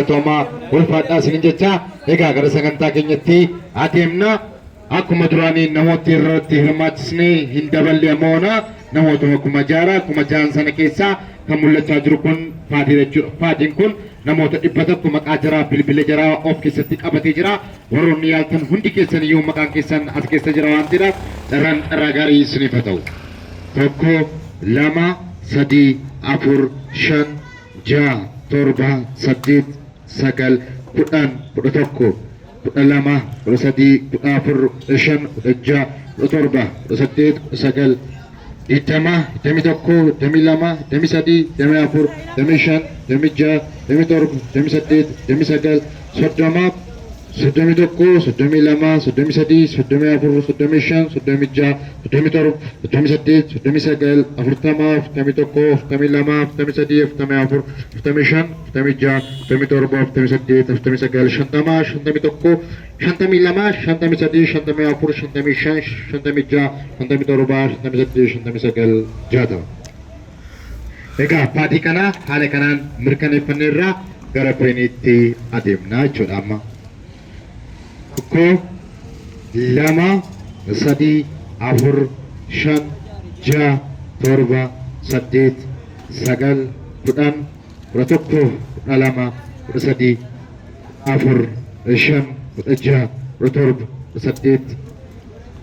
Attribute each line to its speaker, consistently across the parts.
Speaker 1: galatoomaa, ulfaadhaa isinin jecha. Egaa gara sagantaa keenyatti adeemna. Akkuma duraanii namoota irratti hirmaachisnee hin daballe moona namootuma 6,000, 6,000 sana keessaa kan mul'achaa jiru kun faadii jechuudha. Faadiin kun namoota 100 maqaa jaraa, bilbila jaraa of keessatti qabatee jira. Warroonni yaaltan hundi keessan iyyuu maqaan keessan as keessa jira waan ta'eedhaaf carraan carraa gaarii isiniif haa ta'u. 1, 2, 3, 4, 5, 6, 7, 8, 9, 10, 11, 12, 13, 14, 15, 16, 17, 18, 19, 20, 21, 22, 23, 24, 25, 26, 27, 28, 29, 30, 31, 32, 33, 34, 35, 36, 37, 38, 39, 40, 41, 42, 43, 44, 45, 46, 47, 48, 49, 50, 51, 52, 53, 54, 55, 56, 57, 58, 59, 60. Egaa paadii kana haala kanaan mirkaneeffanneerraa gara pireeniitti adeemna jechuudha amma. 1, 2, 3, 4, 5, 6, 7, 8, 9, 10, 11, 12, 13, 4, 5, 16,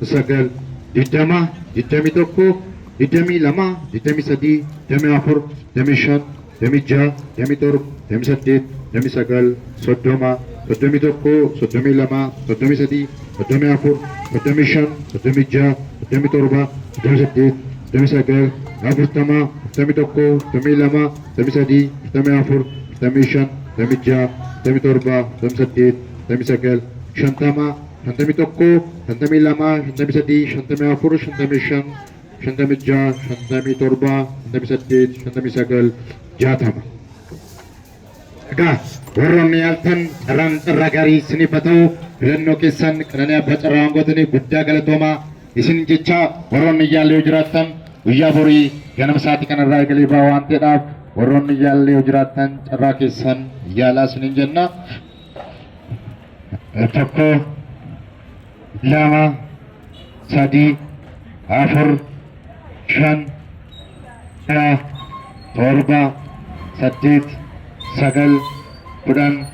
Speaker 1: 17, 18, 19, 20, 21, 22, 23, 24, 25, 26, 27, 28, 29, 30, 31, 32, 33, 34, 35, 36, 37, 38, 39, 40, 41, 42, 43, 44, 45, 46, 47, 48, 49, 50, 51, 52, 53, 54, 55, 56, 57, 58, 59, 60. Egaa warroonni yaaltan carraan carraa gaarii isiniif haa ta'u. Filannoo keessan qananii abbaa carraa waan gootaniif guddaa galatoomaa isin jecha. Warroonni yaalle yoo jiraattan guyyaa borii ganama sa'aatii kanarraa eegalee ba'a waan ta'eedhaaf warroonni yaalle yoo jiraattan carraa keessan yaalaa isiniin jenna. 1, 2, 3, 4, 5, 6, 7, 8,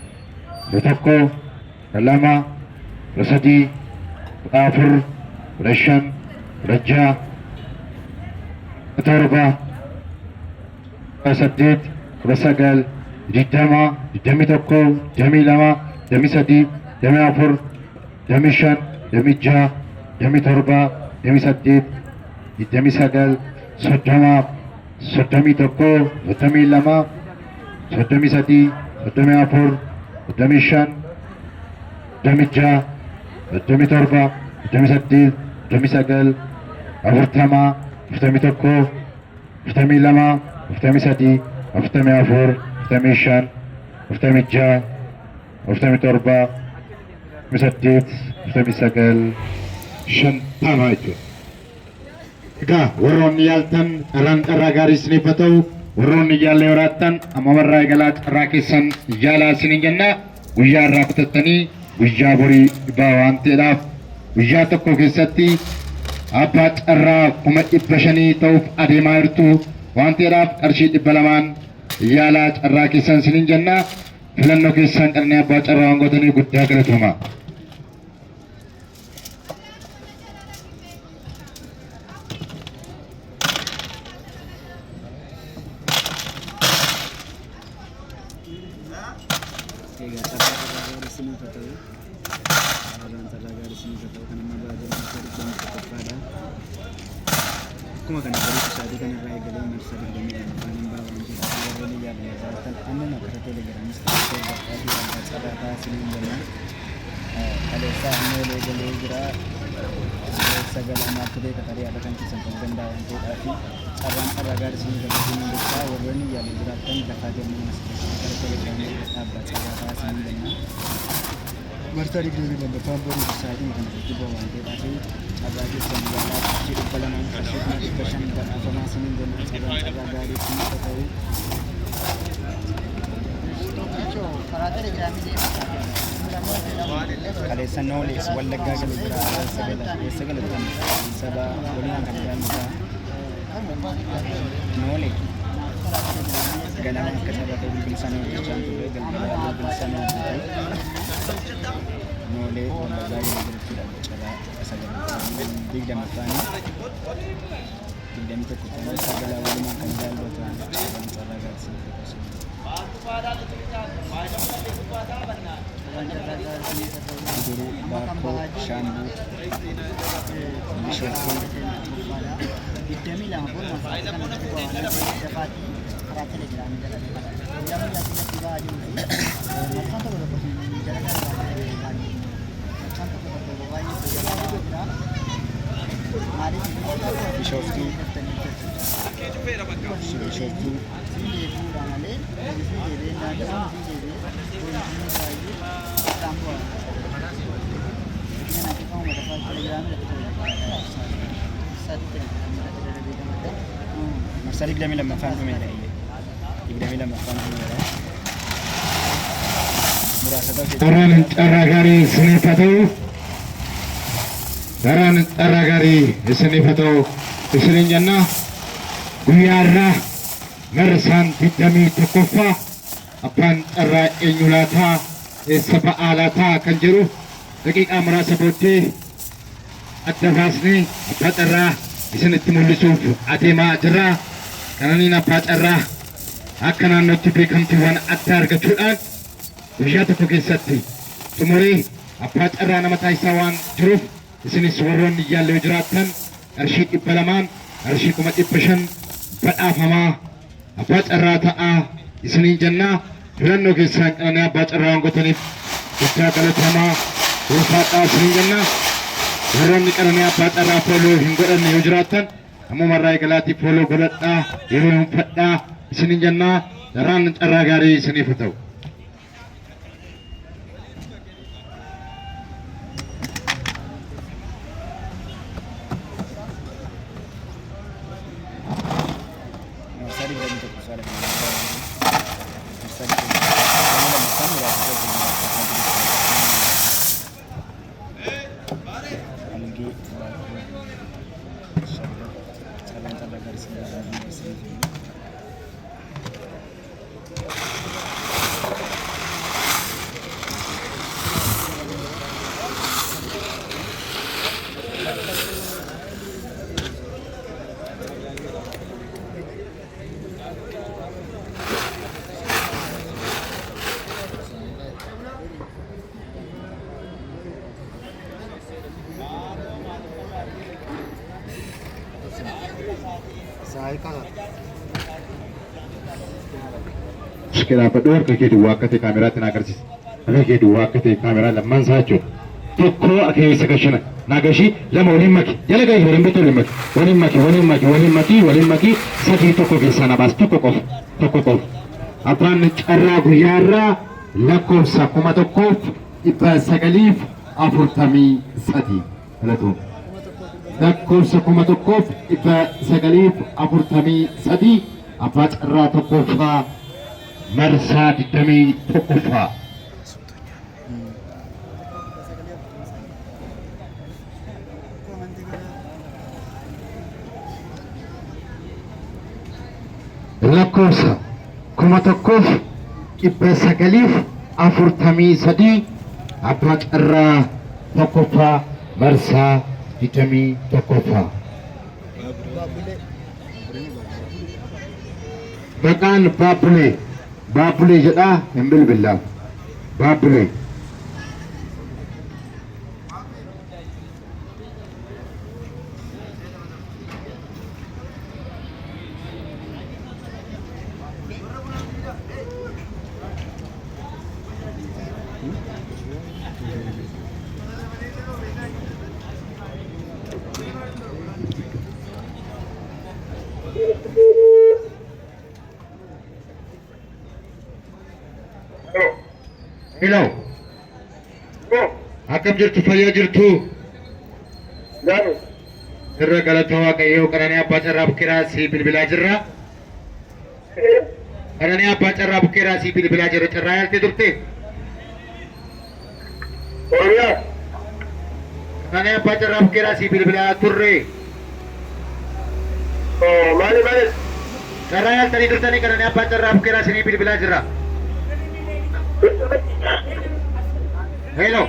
Speaker 1: 9, 10, 11, 12, 13, 14, 15, 16, 17, 18, 19, 20, 21, 22, 23, 24, 25, 26, 27, 28, 29, 30, 31, 32, 33, 34, 35, 36, 37, 38, 39, 40, 41, 42, 43, 44, 45, 46, 47, 48, 49, 50 jechuudha. Egaa warroonni yaaltan carraan carraa gaarii isiniif haa ta'u. Warroonni yaallee horaattan ammamarraa eegalaa carraa keessan yaalaa isiniin jenna. Guyyaa irraa kutattanii guyyaa borii ba'a waan ta'eedhaaf guyyaa tokko keessatti abbaa carraa 500,000 ta'uuf adeemaa jirtu waan ta'eedhaaf qarshii 200n yaalaa carraa keessan isiniin jenna. Filannoo keessan qananii abbaa carraa waan gootanii guddaa galatoomaa.
Speaker 2: Egaa carraa carraa gaarii isiniif haa ta'u. Carraan carraa gaarii isiniif haa ta'u. Kan amma ba'aa jiru marsaa 21ffaadha. Akkuma kana bariitu sa'aatii kanarraa eegalee marsaa 22ffaan hin ba'a waan jedhu warroonni yaalanii jiraatan ammuma karaa teelegiraamis ta'e hordofaatii abbaa carraa ta'aa isiniin jenna. Kaleessaa inni olee galee jira. Sagal maaltu beeka, tarii har'a kan keessan ta'uu danda'a waan ta'eedhaaf carraan carraa gaarii isinii gabaabinuu jechaa, warroonni yaalii jiraattan lafaa deemuu as keessatti karaa telegiraamii hordofaa abbaa carraa ta'aa isiniin jenna. Marsaa 22ffaan boruuf sa'aatii kana irratti ba'a waan ta'eedhaaf carraa keessan yaalaa, qarshii 200n qarshii 500,000 badhaafamaa isiniin jenna. Carraan carraa gaarii isiniif haa ta'u. Kaleessa Noolees Wallaggaa galee jira. Eessa gala? Eessa galattan? Saba waliin kan ilaallu ta'a. Noolee ganama akka carraa ta'e bilbila isaanii hojjechaa hin turre, galgala bilbila isaanii hojjete. Noolee Wallaggaa galee jira jechuudha. Carraa sagal 20ffaanii 21ffaan sagalaa walumaan kan ilaallu ta'a. Carraan carraa gaarii Guduruu, Baakkoo, Shaambuu, Bishooftuu. Bishooftuu, Bishooftuu. Marsaa 22ffaan dhumeera. 22ffaan dhumeera. Muraasa ta'u.
Speaker 1: Carraan carraa gaarii isiniif haa ta'u. Carraan carraa gaarii isiniif haa ta'u isiniin jenna. Guyyaa irraa marsaan 21ffaa abbaan carraa eenyu laataa, eessa ba'aa laataa kan jedhu daqiiqaa muraasa booddee adda baasnee abbaa carraa isinitti mul'isuuf adeemaa jirra. Qananiin abbaa carraa akka naannootti beekamtiiwwan addaa argachuudhaan guyyaa tokko keessatti xumuree abbaa carraa nama taasisaa waan jiruuf, isinis warroonni yaallee yoo jiraattan qarshii 200n qarshii 500,000 badhaafamaa abbaa carraa ta'aa isiniin jennaa. Filannoo keessaan qananii abbaa carraa waan gootaniif guddaa galatamaa, ulfaadhaa isiniin jennaa. Warroonni qananii abbaa carraa follow hin godhanne yoo jiraattan ammumarraa eegalaatii follow godhadhaa, yeroo hin fadhaa isiniin jennaa. Carraan carraa gaarii isiniif haa ta'u.
Speaker 2: Marsaa 21ffaadha kan inni jiru. Marsaa 22ffaan muraasa ta'u kan inni Algee, Baakkoo, Shaggar, carraan carraa gaarii isin jenna.
Speaker 1: Ishee dhaabbadhu, harka kee duwwaa akka ta'e kaameraatti na agarsiisa. Harka kee duwwaa akka ta'e kaameraa lamman isaa jechuudha. Tokko harka keessa gashina. Naa gashii lama waliin maki. Jala gahi, waliin bitu, waliin maki. Waliin maki, waliin maki, waliin maki, waliin maki. Sadii tokko keessaa na baas, tokko qofa. Tokko qofa. Abbaan carraa guyyaarraa lakkoofsa 1943 filatu. Lakkoofsa 1943, abbaa carraa tokkoffaa, marsaa 21ffaa. Lakkoofsa 1943, abbaa carraa tokkoffaa, marsaa 21ffaa. Maqaan Baabbulee, Baabbulee jedhaa hin bilbillaa. Baabbulee. Hello. Akkam jirtu, fayyaa jirtu? Irra galata Waaqayyoo, Qananii abbaa carraa Bukkiraa si bilbilaa jirra. Qananii abbaa carraa bukkeeraa sii bilbilaa jira carraa yaaltee turte.
Speaker 3: Oromiyaa.
Speaker 1: Qananii abbaa carraa bukkeeraa sii bilbilaa turre.
Speaker 3: Maali maali?
Speaker 1: Carraa yaaltanii turtanii qananii abbaa carraa bukkeeraa sinii bilbilaa jira. Hello.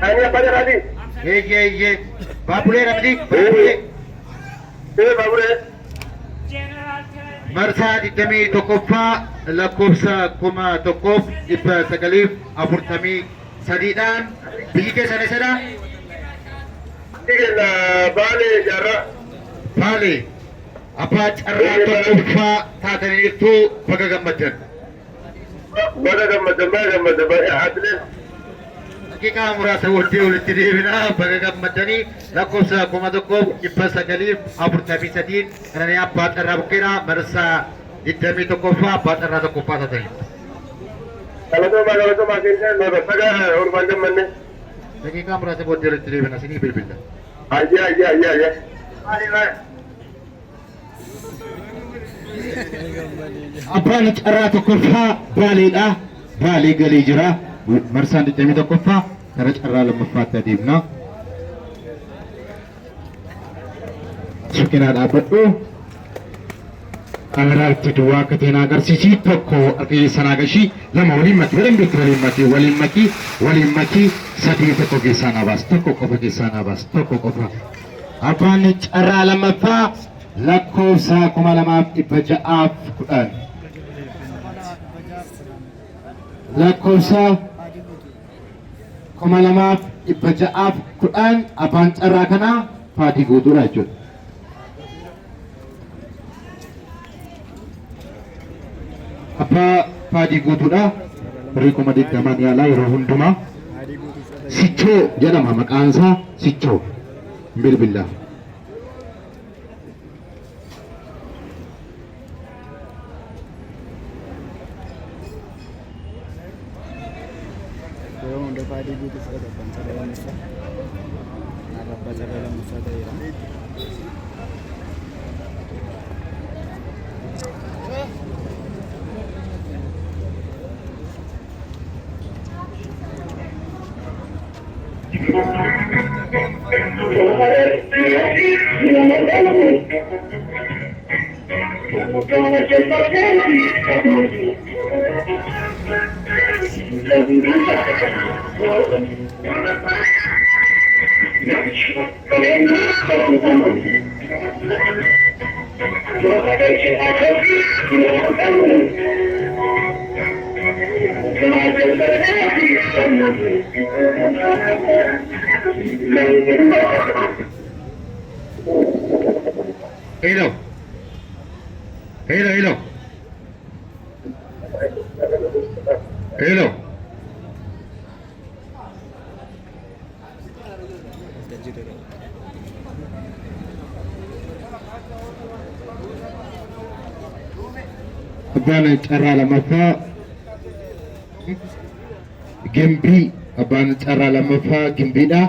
Speaker 3: Ani abbaa carraati.
Speaker 1: Eeyyee eeyyee. Baabulee namni baabulee.
Speaker 3: Ee baaburee.
Speaker 1: Marsaa 21ffaa lakkoofsa 1943dhaan biyyi keessan eessadha?
Speaker 3: Kenna Baalee jaarraa.
Speaker 1: Baalee. Abbaa carraa tokkoffaa taataniirtu baga gammaddan.
Speaker 3: Baga gammaddan baga gammaddan baga atileen.
Speaker 1: Daqiiqaa muraasa booddee walitti deebinaa baga gammaddanii lakkoofsa 1943n qananii abbaa carraa bukkeedha marsaa 21ffaa abbaa carraa tokkoffaa taatanii.
Speaker 3: Galatoomaa galatoomaa keenya baga oolmaan gammanne.
Speaker 1: Daqiiqaa muraasa booddee walitti deebina isinii bilbilla.
Speaker 3: Ayyee ayyee ayyee ayyee. Maali maali?
Speaker 1: Abbaan carraa tokkoffaa Baaleedha. Baalee galee jira. Marsaan 21ffaa gara carraa lammaffaatti adeemna. Suqinaa dhaabbadhu. Kaameraa itti duwwaa akka ta'e na agarsiisi. Tokko harka keessa naa gashii. Lama waliin maki. Waliin beekti waliin maki. Waliin maki. Waliin maki. Sadii tokko keessaa naa baas. Tokko qofa keessaa naa baas. Tokko qofa. Abbaan carraa lammaffaa lakkoofsa 2610. Lakkoofsa 2610 abbaan carraa kanaa faatii guutuudha jechuudha. Abbaa faadii guutuudha. Birrii 20,000 yaalaa yeroo hundumaa. Sichoo jedhama maqaan isaa Sichoo. Bilbila.
Speaker 2: Yeroo hunda faadii guutuu fudhata abbaan carraa lammaffaa. Har'a abbaa carraa lammaffaa ta'eera.
Speaker 1: Hello. Hello, hello. Hello. Abbaan carraa lammaffaa Gimbii abbaan carraa lammaffaa Gimbiidha.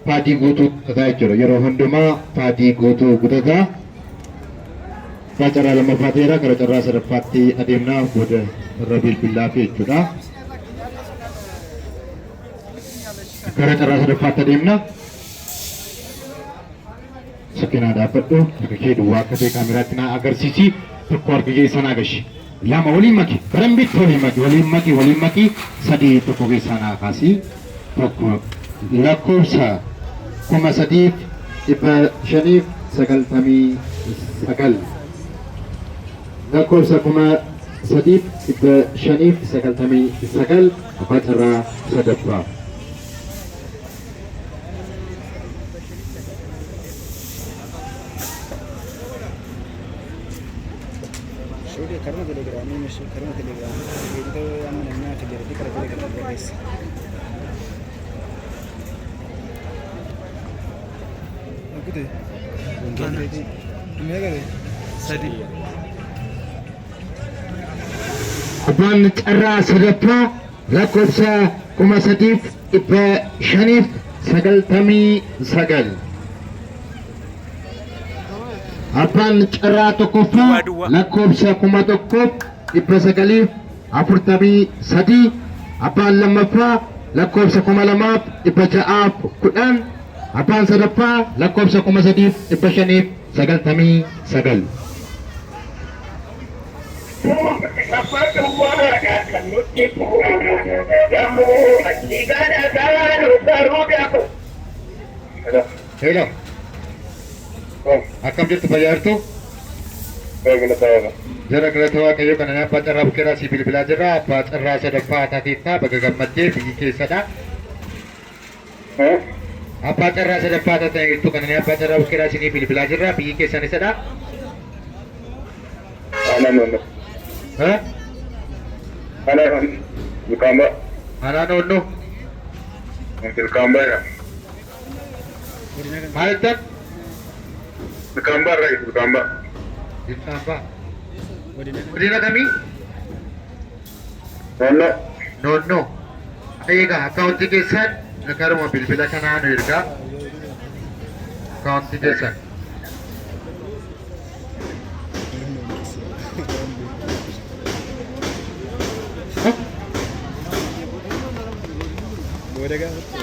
Speaker 1: Faadii guutuu kutataa jechuudha. Yeroo hundumaa faadii guutuu kutataa. Abbaa carraa lammaffaa ta'eera gara carraa sadaffaatti adeemnaa booda irra bilbilaa fi jechuudha. Gara carraa sadaffaatti adeemna. Suqinaa dhaabbadhu harka kee duwwaa akka ta'e kaameraatti naa agarsiisi. Tokko harka keessaa naa gashi. Lama waliin maki. Barambitti waliin maki. Waliin maki. Waliin maki. Sadii tokko keessaa naa kaasi. Tokko lakkoofsa 3599. Lakkoofsa 3599 abbaa carraa sadaffaa.
Speaker 2: Shuudee karuma telegiraamii meeshii karuma telegiraamii beektota amma namni hafe jedhee kara telegiraamii barreessa.
Speaker 4: Akkute.
Speaker 2: Wangeelli
Speaker 4: Meeqa ta'e? Sadi.
Speaker 1: Abbaan carraa sadaffaa lakkoofsa 3599. Abbaan carraa tokkoffaa
Speaker 5: Duwwaa duwwaa.
Speaker 1: lakkoofsa 1000 943, abbaan lammaffaa lakkoofsa 2610, abbaan sadaffaa lakkoofsa 3599. Hello. Akkam jirtu, fayyaa jirtu? Jara galata Waaqayyoo, kana abbaa carraa bukkeeraa si bilbilaa jirra. Abbaa carraa sadaffaa taateettaa, baga gammaddee. Biyyi keessadha. Abbaa carraa sadaffaa taatee jirtu, kana abbaa carraa bukkeeraa isinii bilbilaa jirra. Biyyi keessan isadha. Ha? Anaa noonnoo. Maal jettan? Dilkaambaa. Godina kamii? Noonnoo. Egaa akkaawuntii keessan karuma bilbila kanaa nu ergaa. Akkaawuntii keessan.
Speaker 2: Booda gaafatte.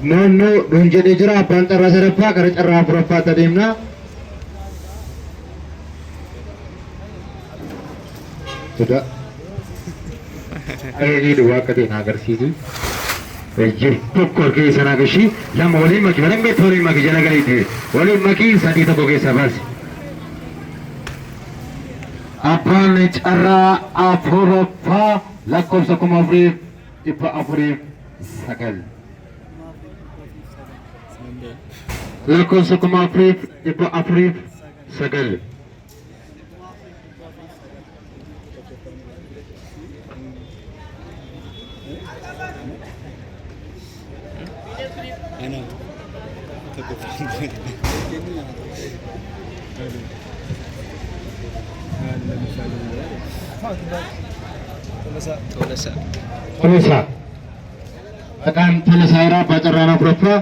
Speaker 1: Noonnoo nuun jedhee jira abbaan carraa sadaffaa. Gara carraa afuraffaatti adeemna. Sodaa. Eegii duwwaa akka ta'e na agarsiisi. Ejji tokko keessa naa gashii, lama waliin maki, barambeetti waliin maki, jala galiiti waliin maki, sadii tokko keessa baasi. Abbaan carraa afuraffaa lakkoofsa 4409. Lakkoofsa 4409.
Speaker 2: Ana tokkoffaan. Tolasaa.
Speaker 1: Tolasaa. Maqaan Tolasaa irraa abbaa carraa afuraffaa.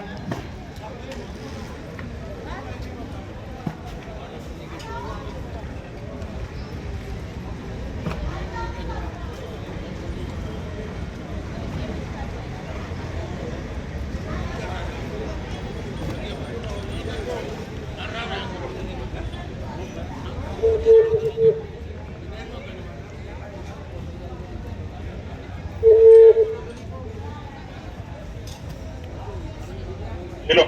Speaker 3: Hello.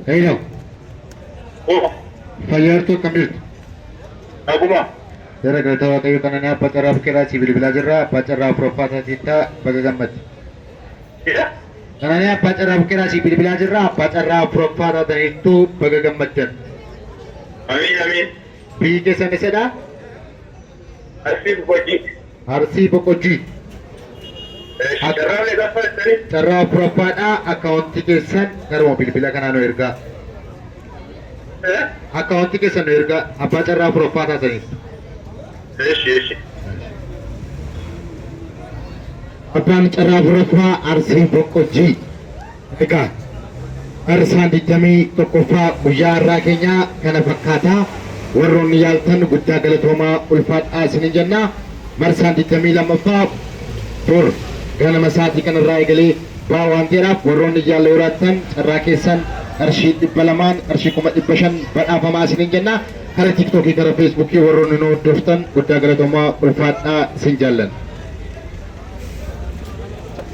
Speaker 1: Hello.
Speaker 3: Oh,
Speaker 1: Fayyaartuu, akkam jirtu?
Speaker 3: Naguma.
Speaker 1: Jara galata Waaqayyoo, kana abbaa carraa bukkeeraa si bilbilaa jirra. Abbaa carraa afuraffaa taateettaa, baga gammadde. Kanaan abbaa carraa bukkeeraa si bilbilaa jirra. Abbaa carraa afuraffaa taataniittu, baga gammaddan.
Speaker 3: Amiin, amiin.
Speaker 1: Biyyi keessan eessadha?
Speaker 3: Arsii Boqojjii.
Speaker 1: Arsii Boqojjii.
Speaker 3: Carraa meeqaffaa jettanii?
Speaker 1: Carraa afuraffaadha. Akkaawuntii keessan garuma bilbila kanaa nu ergaa. Akkaawuntii keessan nu ergaa. Abbaa carraa afuraffaa taataniittu.
Speaker 3: Eshi, eshi.
Speaker 1: Abbaan carraa afuraffaa Arsii Boqojjii. Egaa marsaan 21ffaa guyyaa har'aa keenya kana fakkaata. Warroonni yaaltan guddaa galatoomaa, ulfaadhaa isinin jenna. Marsaan 22ffaa bor ganama sa'aatii kanarraa eegalee ba'aa waan ta'eedhaaf, warroonni yaala yoo raattan carraa keessan qarshii 200n qarshii 500,000 badhaafamaa isinin jenna. Kara Tiiktookii, kara Feesbuukii warroonni nu hordoftan guddaa galatoomaa, ulfaadhaa, isin jaallanna.